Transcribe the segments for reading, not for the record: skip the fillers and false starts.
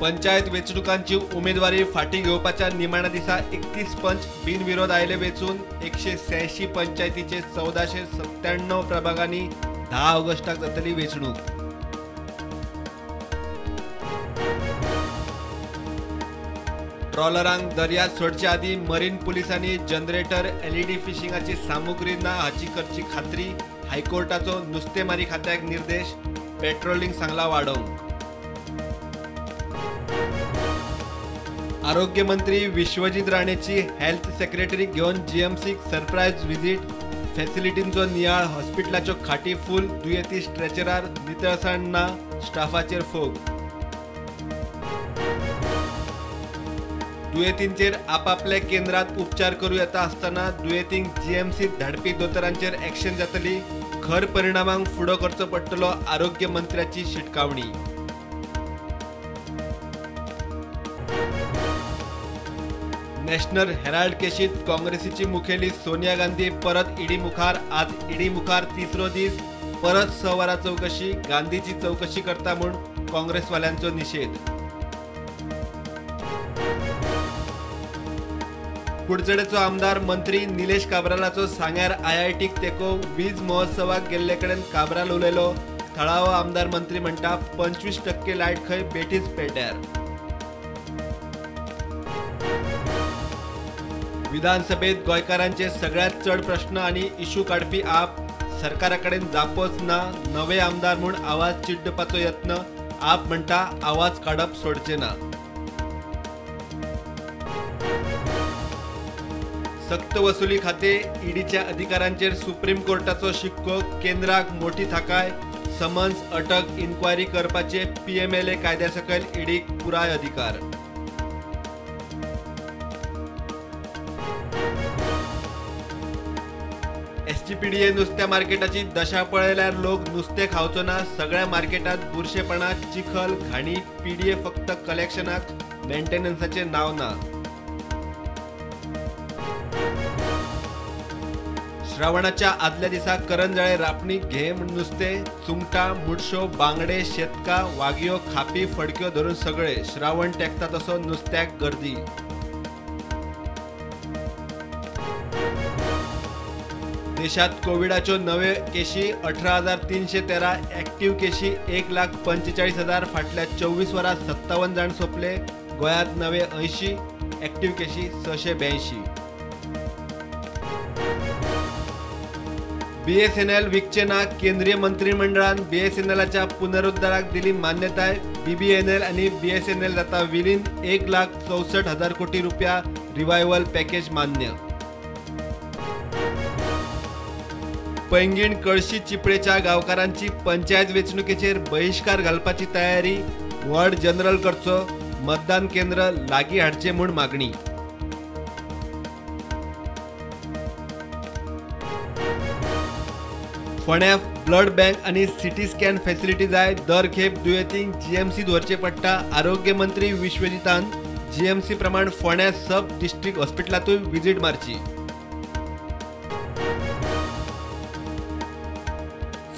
पंचायत वेंचणुकांची उमेदवारी फाटीं घेवपाच्या निमाण्या दिसा 31 पंच बिनविरोध आयले वेंचून. 186 पंचायतीचे 1497 प्रभागांनी 10 ऑगस्टाक जातली वेंचणूक. ट्रॉलरांक दर्यांत सोडचे आदीं मरीन पुलिसांनी जनरेटर, एलईडी फिशिंगाची सामुग्री ना हाची करची खात्री. हायकोर्टाचो नुस्तेमारी खात्याक निर्देश. पेट्रोलिंग सांगला वाडोवंक. आरोग्य मंत्री विश्वजीत राणेची हेल्थ सेक्रेटरी घेवन जीएमसीक सरप्रायज व्हिजीट. फॅसिलिटींचो नियाळ, हॉस्पिटलाच्यो खाटी फूल, दुयेंती स्ट्रेचरार, नितळसाण ना, स्टाफाचेर फोग. दुयेंतींचेर आपापल्या केंद्रात उपचार करूं येता आसतना दुयेंतींक जीएमसीत धाडपी दोतोरांचेर एक्शन जातली. खर परिणामांक फुडो करचो पडटलो, आरोग्य मंत्र्याची शिटकावणी. नॅशनल हेराल्ड केशीत काँग्रेसीची मुखेली सोनिया गांधी परत ईडी मुखार. आज ईडी मुखार तिसरो दीस, परत 6 वरां चवकशी. गांधीची चवकशी करता म्हूण काँग्रेसवाल्यांचो निशेध. कुडचडेचो आमदार मंत्री निलेश काब्रालाचो सांग्यार आयआयटीक तेंको. वीज महोत्सवाक गेल्ले कडेन काब्राल उलयलो. थळावो आमदार मंत्री म्हणटा 25% लायट खंय बेठीच पेड्ड्यार. विधानसभेत गोंयकारांचे सगळ्यांत चड प्रश्न आनी इशू काडपी आप. सरकारा कडेन जापोच ना. नवे आमदार म्हूण आवाज चिड्डपाचो यत्न. आप म्हणटा आवाज काडप सोडचे ना. सक्तवसुली खाते ईडीच्या अधिकाऱ्यांचेर सुप्रीम कोर्टाचो शिक्को. केंद्राक मोठी थाकाय. समन्स, अटक, इन्क्वायरी करपाचे पीएमएलए कायद्या सकयल ईडीक पुराय अधिकार. एसजीपीडीए नुस्त्या मार्केटाची दशा पळयल्यार लोक नुस्तें खावचो ना. सगळ्या मार्केटात बुरशेपणा, चिखल, घाणी. पीडीए फक्त कलेक्शनाक, मेंटेनन्साचें नांव ना. श्रावणाच्या आदल्या दिसा करंजाळे रापणी घेम नुस्तें, सुंगटां, मुडशो, बांगडे, शेतकां, वागयो, खापी, फडक्यो धरून सगळे. श्रावण तेंकता तसो नुस्त्याक गर्दी. देशात कोविडाच्यो नव्यो केशी 18,313, ऍक्टिव्ह केशी 1,45,000. फाटल्या 24 वरां 57 जाण सोंपले. गोंयांत नवे 80, ऍक्टिव्ह केशी 682. बीएसएनएल विकचे ना. केंद्रीय मंत्रिमंडळान बीएसएनएलाच्या पुनरुद्धाराक दिली मान्यताय. बीबीएनएल आनी बीएसएनएल जाता विलीन. 1,64,000 कोटी रुपया रिवायवल पॅकेज मान्य. पैंगीण कळशी चिपळेच्या गांवकारांची पंचायत वेंचणुकेचेर बहिश्कार घालपाची तयारी. वॉर्ड जनरल करचो, मतदान केंद्र लागीं हाडचें म्हूण मागणी. फोंड्या ब्लड बँक आनी सिटी स्कॅन फॅसिलिटी जाय. दर खेप दुयेंतींक जीएमसीत व्हरचें पडटा. आरोग्य मंत्री विश्वजितान जीएमसी प्रमाण फोंड्या सब डिस्ट्रिक्ट हॉस्पिटलांतूय व्हिजीट मारची.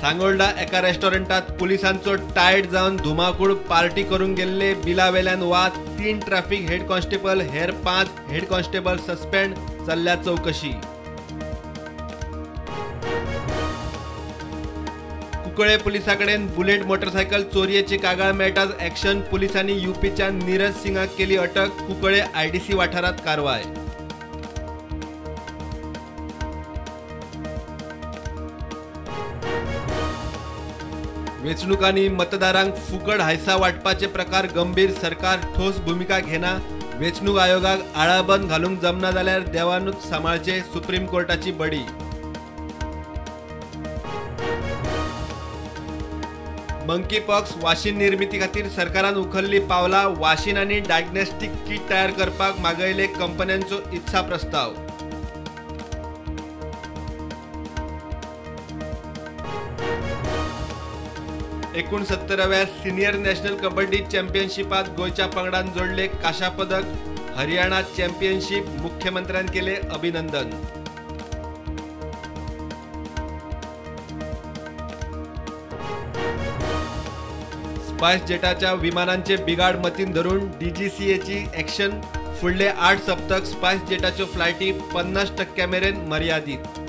सांगोल्डा एका रेस्टॉरंटात पुलिसांचो टायट जावन धुमाकूळ. पार्टी करूंक गेल्ले बिलावेल्यान वाद. 3 ट्रॅफिक हेड कॉन्स्टेबल, हेर 5 हेड कॉन्स्टेबल सस्पेंड. चल्ल्या चवकशी. कुंकळे पुलिसां कडेन बुलेट मोटरसायकल चोरयेची कागाळ मेळटाच एक्शन. पुलिसांनी युपीच्या नीरज सिंगाक केली अटक. कुंकळे आयडीसी वाठारांत कारवाय. वेंचणुकांनी मतदारांक फुकट हायसा वांटपाचे प्रकार गंभीर. सरकार ठोस भुमिका घेना. वेंचणूक आयोगाक आळाबंद घालूंक जमना जाल्यार देवानूच सांबाळचें. सुप्रीम कोर्टाची बडी. मंकीपॉक्स वाशीन निर्मिती खातीर सरकारान उखल्ली पावलां. वाशीन आनी डायग्नोस्टीक किट तयार करपाक मागयले कंपन्यांचो इत्सा प्रस्ताव. एकुणसत्तराव्या सिनियर नॅशनल कबड्डी चॅम्पियनशिपात गोंयच्या पंगडान जोडले कांश्या पदक. हरियाणा चॅम्पियनशीप मुख्यमंत्र्यान केले अभिनंदन. स्पायस जेटाच्या विमानांचे बिगाड मतीन धरून डीजीसीएची ॲक्शन. फुडले 8 सप्तक स्पायस जेटाच्यो फ्लायटी 50% मेरेन मर्यादीत.